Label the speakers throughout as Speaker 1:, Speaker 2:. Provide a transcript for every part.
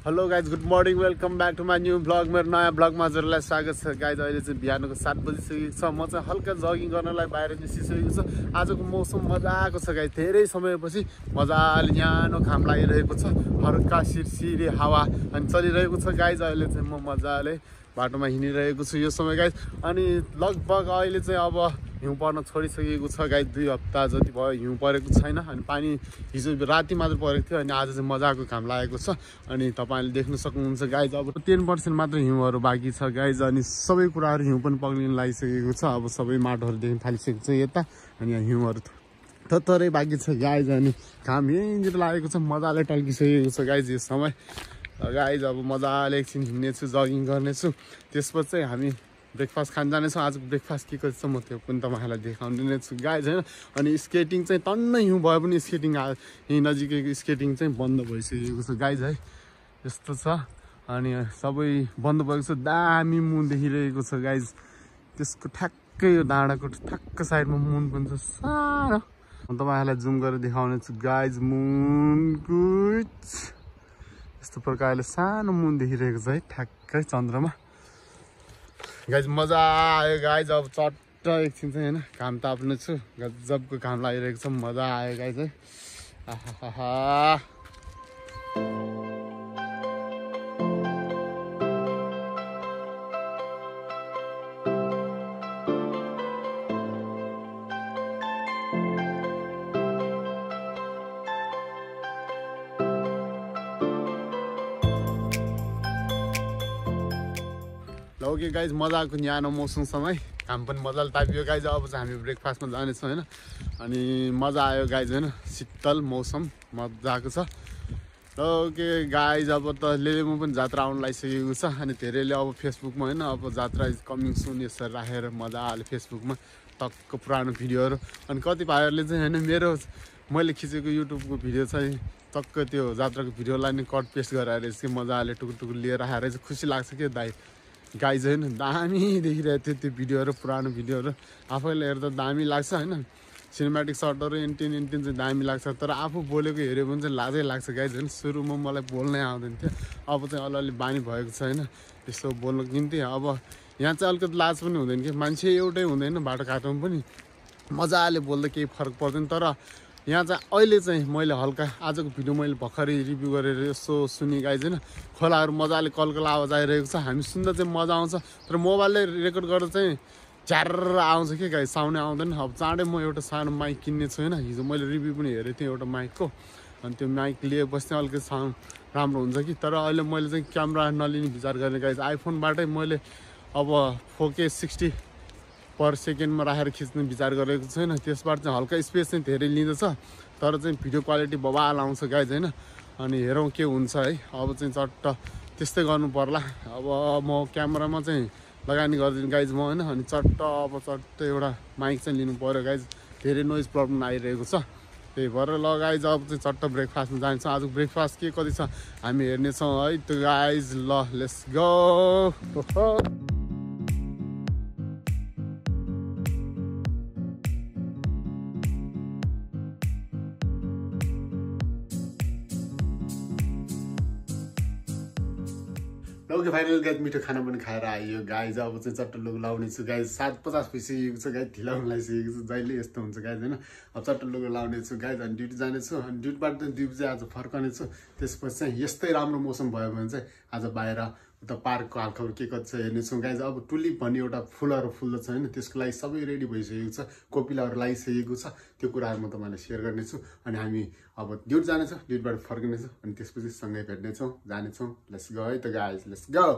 Speaker 1: hello guys good morning welcome back to my new blog मेरो नयाँ ब्लगमा हजुरलाई स्वागत छ गाइज अहिले चाहिँ बिहानको 7 बजिसकेको छ म चाहिँ हल्का जगिङ गर्नलाई बाहिर निस्किसकेको छ आजको मौसम मजाको छ गाइज धेरै समयपछि मजाले न्यानो घाम लागिरहेको छ हल्का सिरसिरे हावा अनि चलिरहेको छ गाइज अहिले चाहिँ म मजाले बाटोमा हिँडिरहेको छु यो समय गाइज अनि लगभग अहिले चाहिँ अब हिउँ पर्न छोडिसकेको छ गाइज 2 हप्ता जति भयो हिउँ परेको छैन अनि पानी हिजो राति मात्र परेको थियो अनि आज चाहिँ मजाको घाम लागेको छ अनि तपाईले देख्न सक्नुहुन्छ गाइज अब 10% मात्र हिउँहरू बाँकी छ गाइज अनि सबै कुराहरू हिउँ पनि पग्लिन लागिसकेको छ अब सबै माटोहरू देख्न थालिसकेको छ यता अनि यहाँ हिउँहरू थोरै बाँकी छ गाइज अनि घाम यहीँनिर लागेको छ मजाले टल्किसकेको छ गाइज यो समय गाइज अब मजाले एकछिन हिँड्नेछु जगिङ गर्नेछु त्यसपछि चाहिँ हामी ब्रेकफास्ट खान जानेछौँ आजको ब्रेकफास्ट के कति छ म त्यो पनि तपाईँलाई देखाउने नै छु गाइज होइन अनि स्केटिङ चाहिँ टन्न हिउँ भयो पनि स्केटिङ यहीँ नजिकैको स्केटिङ चाहिँ बन्द भइसकेको छ गाइज है यस्तो छ अनि सबै बन्द भएको छ दामी मुन देखिरहेको छ गाइज त्यसको ठ्याक्कै यो डाँडाको ठ्याक्क साइडमा मुन पनि छ सानो म तपाईँहरूलाई जुम गरेर देखाउने छु गाइज मुनको यस्तो प्रकारले सानो मुन देखिरहेको छ है ठ्याक्कै चन्द्रमा गाइज मजा आयो गाइज अब चट्ट एकछिन चाहिँ होइन घाम ताप्ने छु गजबको घाम लागिरहेको छ मजा आयो गाइज है आहा ओके गाइज मजाको न्यानो मौसमसँगै घाम पनि मजाले तापियो गाइज अब चाहिँ हामी ब्रेकफास्टमा जानेछौँ होइन अनि मजा आयो गाइज होइन शीतल मौसम मजाको छ ओके गाइज अब त लेलेममा पनि जात्रा आउनु लागिसकेको छ अनि धेरैले अब फेसबुकमा होइन अब जात्रा इज कमिङ सुन यसरी राखेर मजाले फेसबुकमा टक्क पुरानो भिडियोहरू अनि कतिपयहरूले चाहिँ होइन मेरो मैले खिचेको युट्युबको भिडियो चाहिँ टक्क त्यो जात्राको भिडियोलाई नै कट पेस्ट गराएर चाहिँ मजाले टुकुर राखेर चाहिँ खुसी लाग्छ क्या दाइ गाइज होइन दामी देखिरहेको थियो त्यो भिडियोहरू पुरानो भिडियोहरू आफैले हेर्दा दामी लाग्छ होइन सिनेमेटिक सर्टहरू एन्टिन चाहिँ दामी लाग्छ तर आफू बोलेको हेऱ्यो भने चाहिँ लाजै लाग्छ गाइज होइन सुरुमा मलाई बोल्नै आउँदैन थियो अब चाहिँ अलिअलि बानी भएको छ होइन त्यस्तो बोल्नु निम्ति अब यहाँ चाहिँ अलिकति लाज पनि हुँदैन कि मान्छे एउटै हुँदैन बाटो घाटोमा पनि मजाले बोल्दा केही फरक पर्दैन तर यहाँ चाहिँ अहिले चाहिँ मैले हल्का आजको भिडियो मैले भर्खरै रिभ्यू गरेर यसो सुने गाइज होइन खोलाहरू मजाले कलकल आवाज आइरहेको छ हामी सुन्दा चाहिँ मजा आउँछ तर मोबाइलले रेकर्ड गरेर चाहिँ झ्यार आउँछ कि गाइज साउन्ड आउँदैन अब चाँडै म एउटा सानो माइक किन्ने छु होइन हिजो मैले रिभ्यू पनि हेरेको थिएँ एउटा माइकको अनि त्यो माइक लिएपछि चाहिँ अलिकति साउन्ड राम्रो हुन्छ कि तर अहिले मैले चाहिँ क्यामेरा नलिने विचार गर्ने गाइज आइफोनबाटै मैले अब 4K 60 पर सेकेन्डमा राखेर खिच्ने विचार गरेको छैन त्यसबाट चाहिँ हल्का स्पेस चाहिँ धेरै लिँदछ तर चाहिँ भिडियो क्वालिटी बबाल आउँछ गाइज होइन अनि हेरौँ के हुन्छ है अब चाहिँ चट्ट त्यस्तै गर्नु पर्ला अब म क्यामेरामा चाहिँ लगानी गरिदिनु गाइज म होइन अनि चट्ट एउटा माइक चाहिँ लिनु पऱ्यो गाइज धेरै नोइज प्रब्लम आइरहेको छ त्यही भएर ल गाइज अब चाहिँ चट्ट ब्रेकफास्टमा जान्छौँ आज ब्रेकफास्ट के कति छ हामी हेर्नेछौँ है त्यो गाइज ल let's go okay final guys मिठो खाना पनि खाएर आइयो गाइज अब चाहिँ चट्ट लुगा लाउने छु गाइज 7:50 भइसकेको छ गाइज ढिला हुन लागिसकेको छ जहिले यस्तो हुन्छ गाइज होइन अब चट्ट लुगा लाउने छु गाइज अनि ड्युटी जानेछु अनि ड्युटीबाट चाहिँ 2 बजे आज फर्कने छु त्यसपछि चाहिँ यस्तै राम्रो मौसम भयो भने चाहिँ आज बाहिर उता पार्कको हालखबर के कति छ हेर्नेछौँ गाइज अब टुलिप भन्ने एउटा फुलहरू फुल्दछ होइन त्यसको लागि सबै रेडी भइसकेको छ कोपिलाहरू लगाइसकेको छ त्यो कुराहरू म तपाईँलाई सेयर गर्नेछु अनि हामी अब ड्युटी जानेछौँ ड्युटीबाट फर्किनेछौँ अनि त्यसपछि सँगै भेट्नेछौँ जानेछौँ लेट्स गो है त गाइज लेट्स गो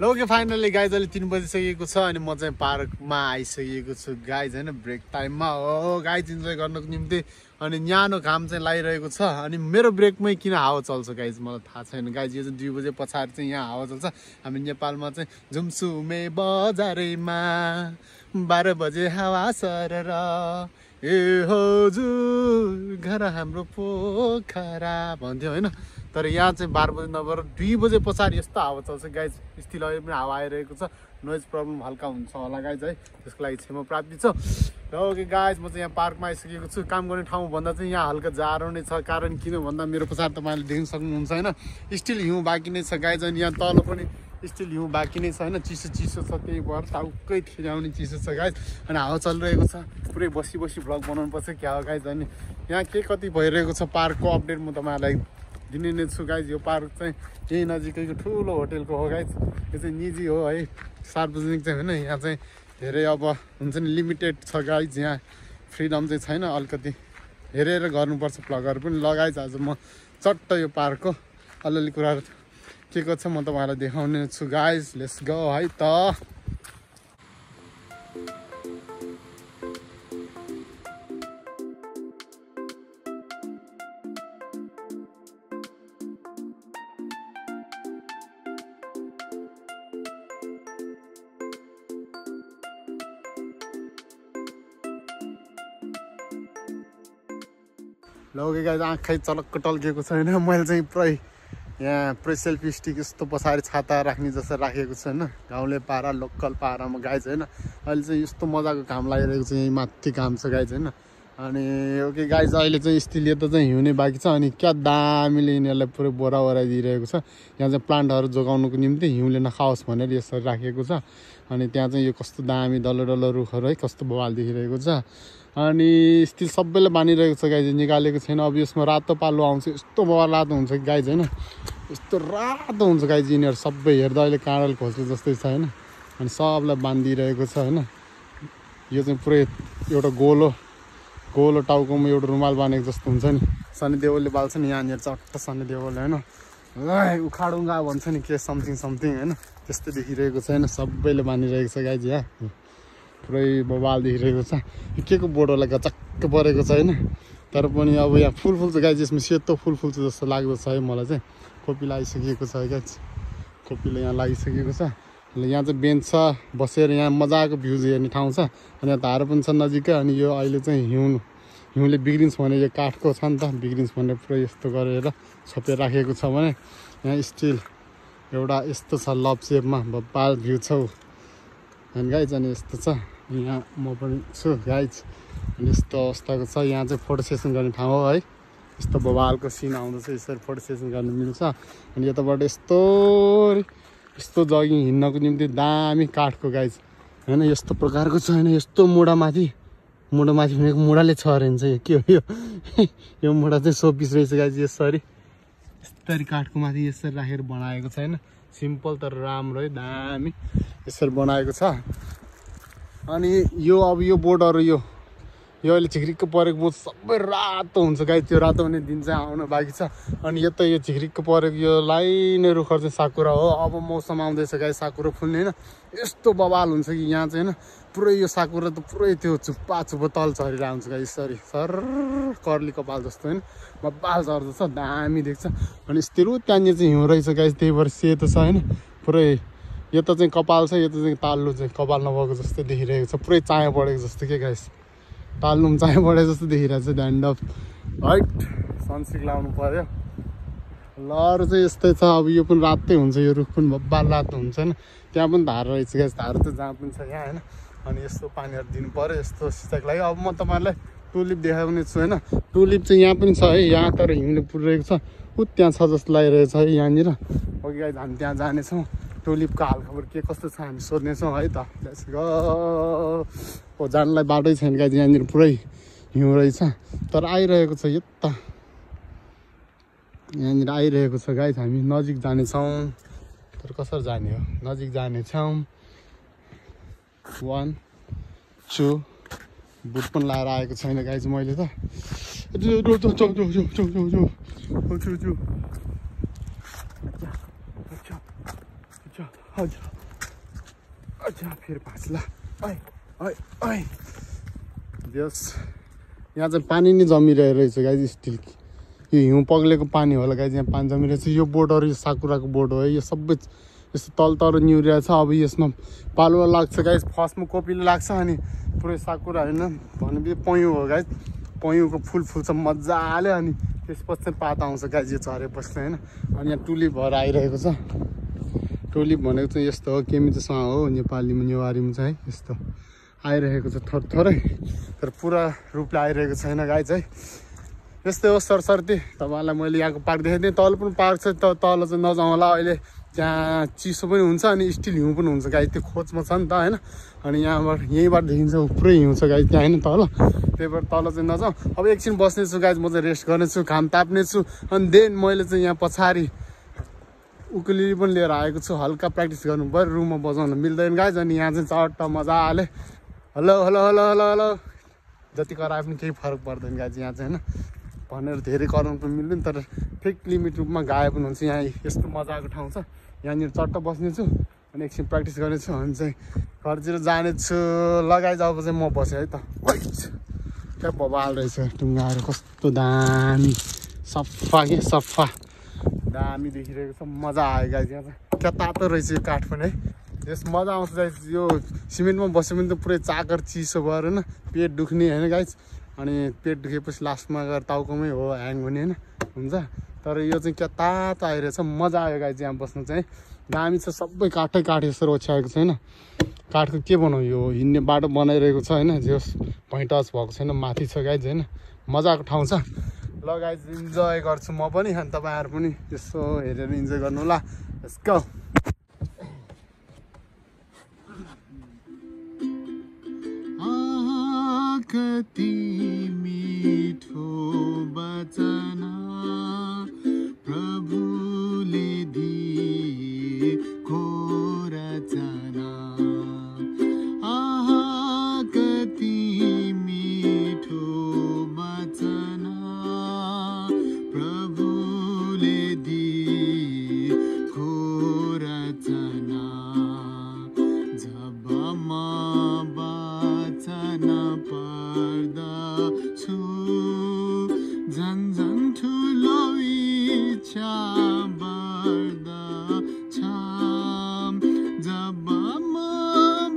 Speaker 1: ल ओके फाइनली गाइज अहिले 3 बजिसकेको छ अनि म चाहिँ पार्कमा आइसकेको छु गाइज होइन ब्रेक टाइममा हो गाइज इन्जोय गर्नको निम्ति अनि न्यानो घाम चाहिँ लागिरहेको छ अनि मेरो ब्रेकमै किन हावा चल्छ गाइज मलाई थाहा छैन गाइज यो चाहिँ 2 बजे पछाडि चाहिँ यहाँ हावा चल्छ हामी नेपालमा चाहिँ झुमसुमे बजारैमा 12 बजे हावा सरर ए हजुर घर हाम्रो पोखरा भन्थ्यो होइन तर यहाँ चाहिँ 12 बजे नभएर 2 बजे पछाडि यस्तो हावा चल्छ गाइज स्टिल अहिले पनि हावा आइरहेको छ नोइज प्रब्लम हल्का हुन्छ होला गाइज है त्यसको लागि क्षमा प्राप्ति छ र ओके गाइज म चाहिँ यहाँ पार्कमा आइसकेको छु काम गर्ने ठाउँ भन्दा चाहिँ यहाँ हल्का जाडो नै छ कारण किन भन्दा मेरो पछाडि तपाईँले देख्न सक्नुहुन्छ होइन स्टिल हिउँ बाँकी नै छ गाइज अनि यहाँ तल पनि स्टिल हिउँ बाँकी नै छ होइन चिसो चिसो छ त्यही भएर टाउकै थिराउने चिसो छ गाइज अनि हावा चलिरहेको छ पुरै बसी बसी भ्लग बनाउनु पर्छ क्या हो गाइज अनि यहाँ के कति भइरहेको छ पार्कको अपडेट म तपाईँहरूलाई दिने नै छु गाइज यो पार्क चाहिँ यही नजिकैको ठुलो होटेलको हो गाइज यो चाहिँ निजी हो है सार्वजनिक चाहिँ होइन यहाँ चाहिँ धेरै अब हुन्छ नि लिमिटेड छ गाइज यहाँ फ्रिडम चाहिँ छैन अलिकति हेरेर गर्नुपर्छ भ्लगहरू पनि लगाइज आज म चट्ट यो पार्कको अलिअलि कुराहरू के को छ म तपाईँहरूलाई देखाउने छु गाइज लेट्स गो है त लगे गाइज आँखै चलक्क टल्किएको छैन मैले चाहिँ पुरै सेल्फी स्टिक यस्तो पछाडि छाता राख्ने जस्तो राखेको छ होइन गाउँले पारा लोकल पारामा गाइज होइन अहिले चाहिँ यस्तो मजाको घाम लागिरहेको छ यहीँ माथि घाम छ गाइज होइन अनि ओके गाइज अहिले चाहिँ स्टिल यता चाहिँ हिउँने बाँकी छ अनि क्या दामीले यिनीहरूलाई पुरै बोरा दिइरहेको छ यहाँ चाहिँ प्लान्टहरू जोगाउनुको निम्ति हिउँले नखाओस् भनेर यसरी राखेको छ अनि त्यहाँ चाहिँ यो कस्तो दामी डल्लो डल्लो रुखहरू है कस्तो बवाल देखिरहेको छ अनि स्टिल सबैले बानिरहेको छ गाइज निकालेको छैन अब यसमा रातो पालो आउँछ यस्तो बवाल रातो हुन्छ गाइज होइन यस्तो रातो हुन्छ गाइज यिनीहरू सबै हेर्दा अहिले काँडल खोज्ने जस्तै छ होइन अनि सबलाई बाँधिरहेको छ होइन यो चाहिँ पुरै एउटा गोलो टाउकोमा एउटा रुमाल बाँधेको जस्तो हुन्छ नि सनी देवलले बाल्छ नि यहाँनिर चट्ट सनी देवलले होइन ल उखाडुङ्गा भन्छ नि के समथिङ होइन त्यस्तै देखिरहेको छ होइन सबैले बाँधिरहेको छ गाइज यहाँ पुरै बवाल देखिरहेको छ के को बोर्ड होला गचक्क परेको छ होइन तर पनि अब यहाँ फुल छ गाइज यसमा सेतो फुल छ जस्तो लाग्दछ है मलाई चाहिँ कोपी लगाइसकेको छ है गाइज कोपीले यहाँ लागिसकेको छ यहाँ चाहिँ बेन्च छ बसेर यहाँ मजाको भ्युज हेर्ने ठाउँ छ अनि यहाँ धारो पनि छ नजिकै अनि यो अहिले चाहिँ हिउँले बिग्रिन्छ भने यो काठको छ नि त बिग्रिन्छ भनेर पुरै यस्तो गरेर छोपेर राखेको छ भने यहाँ स्टिल एउटा यस्तो छ लभ सेपमा बब्बाल भ्यू छ अनि गाइज अनि यस्तो छ यहाँ म पनि छु गाइज अनि यस्तो अवस्थाको छ यहाँ चाहिँ फोटो सेसन गर्ने ठाउँ हो है यस्तो बवालको सिन आउँदैछ यसरी फोटो सेसन गर्न मिल्छ अनि यताबाट यस्तो जगिङ हिँड्नको निम्ति दामी काठको गाइज होइन यस्तो प्रकारको छ होइन यस्तो मुढामाथि भनेको मुढाले छ अरे चाहिँ के हो यो मुढा चाहिँ सोपिस रहेछ गाइज यसरी काठको माथि यसरी राखेर बनाएको छ होइन सिम्पल तर राम्रो है दामी यसरी बनाएको छ अनि यो अब यो बोर्डहरू यो अहिले झिक्रिक्क परेको बोर्ड सबै रातो हुन्छ गाई त्यो रातो हुने दिन चाहिँ आउन बाँकी छ अनि यता यो झिक्रिक्क परेको यो लाइनै रुखहरू चाहिँ साकुरा हो अब मौसम आउँदैछ गाई साकुरा फुल्ने होइन यस्तो बवाल हुन्छ कि यहाँ चाहिँ होइन पुरै यो साकुरा त पुरै त्यो चुप्पा तल झरेर आउँछ गाई यसरी सर कर्ली कपाल जस्तो होइन बब्बाल झर्दछ दामी देख्छ अनि यस्तो त्यहाँनिर चाहिँ हिउँ रहेछ गाई त्यही भएर सेतो छ होइन पुरै यता चाहिँ कपाल छ यता चाहिँ ताल्लु चाहिँ कपाल नभएको जस्तो देखिरहेको छ पुरै चाया पढेको जस्तो के गाइस ताल्नु पनि चाया पढेको जस्तो देखिरहेको छ ध्यान अफ हाइट सनस्क्रिन लाउनु पर्यो लहर चाहिँ यस्तै छ अब यो पनि रातै हुन्छ यो रुख पनि बब्बाल रातो हुन्छ होइन त्यहाँ पनि धार रहेछ गाइस धार त जहाँ पनि छ यहाँ होइन अनि यस्तो पानीहरू दिनु पर्यो यस्तो सिँचाइको लागि अब म तपाईँहरूलाई टुलिप देखाउने छु होइन टुलिप चाहिँ यहाँ पनि छ है यहाँ तर हिउँले पुरिरहेको छ त्यहाँ छ जस्तो लागिरहेछ है यहाँनिर अघि गाइस हामी त्यहाँ जानेछौँ टुलिपको हालखबर के कस्तो छ हामी सोध्नेछौँ है त लेट्स गो जानलाई बाटै छैन गाइस यहाँनिर पुरै हिउँ रहेछ तर आइरहेको छ यता यहाँनिर आइरहेको छ गाइस हामी नजिक जानेछौँ तर कसरी जाने हो नजिक जानेछौँ 1 2 बुट पनि लाएर आएको छैन गाइस मैले त अच्छा फेरि भाँच्ला यस यहाँ चाहिँ पानी नै जमिरहेको रहेछ गाइज स्टिल यो हिउँ पग्लेको पानी होला गाइज यहाँ पानी जमिरहेछ यो बोटहरू यो साकुराको बोट हो है यो सबै यस्तो तल निहुरिरहेको छ अब यसमा पालुवा लाग्छ गाइज फर्स्टमा कोपिलो लाग्छ अनि पुरै साकुरा होइन भनेपछि पयौँ हो गाइज पयौँको फुल फुल्छ मजाले अनि त्यसपछि चाहिँ पात आउँछ गाइज यो झरेपछि होइन अनि यहाँ टुलिप भएर आइरहेको छ टुलिप भनेको चाहिँ यस्तो हो केमिचोसँग हो नेपालीमा नेवारीमा चाहिँ है यस्तो आइरहेको छ थोरै तर पुरा रूपले आइरहेको छैन गाइज है यस्तै हो सरसर्ती तपाईँलाई मैले यहाँको पार्क देखाइदिएँ तल पनि पार्क छ तल चाहिँ नजाउँ होला अहिले त्यहाँ चिसो पनि हुन्छ अनि स्टिल हिउँ पनि हुन्छ गाई त्यो खोजमा छ नि त होइन अनि यहीँबाट देखिन्छ पुरै हिउँ छ गाई त्यहाँ होइन तल त्यही भएर तल चाहिँ नजाउँ अब एकछिन बस्नेछु गाई म चाहिँ रेस्ट गर्नेछु घाम ताप्नेछु अनि देन मैले चाहिँ यहाँ पछाडि उकुलेली पनि लिएर आएको छु हल्का प्र्याक्टिस गर्नु पऱ्यो रुममा बजाउन मिल्दैन गाई अनि यहाँ चाहिँ चट्ट मजाले hello hello hello hello hello जति कराए पनि केही फरक पर्दैन गाई यहाँ चाहिँ होइन भनेर धेरै कराउनु पनि मिल्दैन तर ठिक लिमिट रूपमा गाए पनि हुन्छ यहाँ यस्तो मजाको ठाउँ छ यहाँनिर चट्ट बस्नेछु अनि एकछिन प्र्याक्टिस गर्नेछु अनि चाहिँ घरतिर जानेछु लगाइज अब चाहिँ म बसेँ है त क्या बबाल रहेछ ढुङ्गाहरू कस्तो दामी सफा के सफा दामी देखिरहेको छ मजा आयो गाइज यहाँ चाहिँ क्या तातो रहेछ यो काठ पनि है यस मजा आउँछ गाइज यो सिमेन्टमा बस्यो भने त पुरै चाकर चिसो भएर होइन पेट दुख्ने होइन गाइज अनि पेट दुखेपछि लास्टमा गएर टाउकोमै हो ह्याङ हुने होइन हुन्छ तर यो चाहिँ क्या तातो आइरहेछ मजा आयो गाइज यहाँ बस्नु चाहिँ दामी छ सबै काठै काठ यसरी ओछ्याएको छैन काठको के बनाऊ यो हिँड्ने बाटो बनाइरहेको छ होइन जे भैँटच भएको छैन माथि छ गाइज होइन मजाको ठाउँ छ ल गाइज इन्जोय गर्छु म पनि अनि तपाईँहरू पनि यसो हेरेर इन्जोय गर्नु होला लेट्स गो कति मिठो वचन प्रभुले दिएको रचना आहा कति मिठो वचन प्रभुले दिएको रचना जब म वचन पर्दछु झन् ठुलो इच्छा बढ्दछ जब म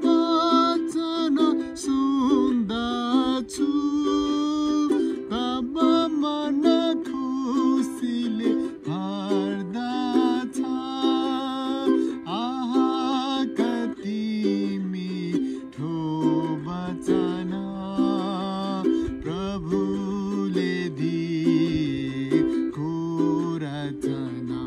Speaker 1: वचन सुन्दछु तब मन खुसीले भर्दछ आहा कति मिठो वचन प्रभुले दिएको रचना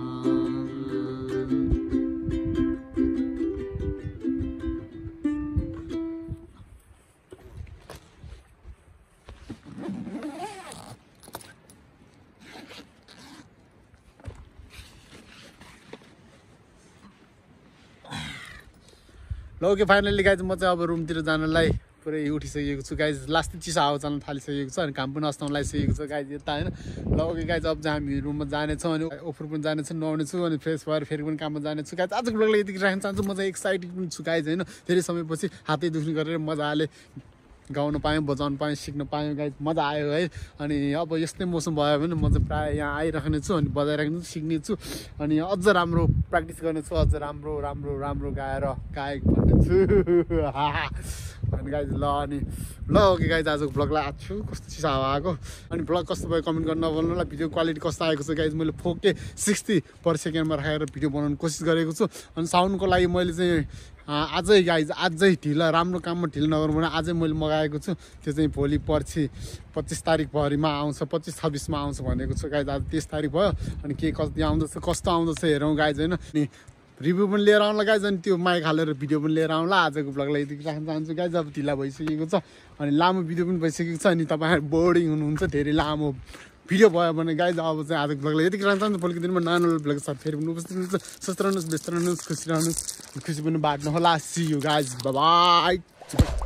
Speaker 1: ल ओके फाइनली गाइज म चाहिँ अब रुमतिर जानलाई पुरै उठिसकेको छु गाइज लास्टै चिसो हावा चल्न थालिसकेको छ अनि काम पनि अस्ताउन लागिसकेको छ गाइज यता होइन ल ओके गाइज अब चाहिँ हामी रुममा जानेछौँ अनि ओफर पनि जानेछौँ नुहाउनेछु अनि फ्रेस भएर फेरि पनि काममा जानेछु गाइज आजको ब्लगलाई यतिकै राख्न चाहन्छु म चाहिँ एक्साइटेड पनि छु गाइज होइन धेरै समयपछि हातै दुख्ने गरेर मजाले गाउन पाएँ बजाउन पाएँ सिक्न पाएँ गाइज मजा आयो है अनि अब यस्तै मौसम भयो भने म चाहिँ प्रायः यहाँ आइराख्ने छु अनि बजाइराख्ने छु सिक्ने छु अनि अझ राम्रो प्र्याक्टिस गर्नेछु अझ राम्रो गाएर गायक बन्नेछु अनि गाइज ल अनि ल ओके गाइज आजको ब्लगलाई आछु कस्तो चिसो हावा आएको अनि ब्लग कस्तो भयो कमेन्ट गर्न नभन्नुलाई भिडियो क्वालिटी कस्तो आएको छ गाइज मैले 4K 60/सेकेन्डमा राखेर भिडियो बनाउनु कोसिस गरेको छु अनि साउन्डको लागि मैले चाहिँ आजै गाइज आजै ढिला राम्रो काममा ढिलो नगरौँ भने आजै मैले मगाएको छु त्यो चाहिँ भोलि पर्सि 25 तारिकभरिमा आउँछ 25-26मा आउँछ भनेको छु गाइज आज 30 तारिक भयो अनि के कति आउँदैछ कस्तो आउँदैछ हेरौँ गाइज होइन अनि रिभ्यू पनि लिएर आउँला गाइज अनि त्यो माइक हालेर भिडियो पनि लिएर आउँला आजको ब्लगलाई यति राख्न चाहन्छु गाइज अब ढिला भइसकेको छ अनि लामो भिडियो पनि भइसकेको छ अनि तपाईँहरू बोरिङ हुनुहुन्छ धेरै लामो भिडियो भयो भने गाइज अब चाहिँ आजको ब्लगलाई यति राख्न चाहन्छु भोलिको दिनमा नयाँ ब्लग साथ फेरि पनि उपस्थित हुनुहुन्छ स्वस्थ रहनुहोस् व्यस्त रहनुहोस् खुसी रहनुहोस् खुसी पनि बाँड्नु होला see you guys bye by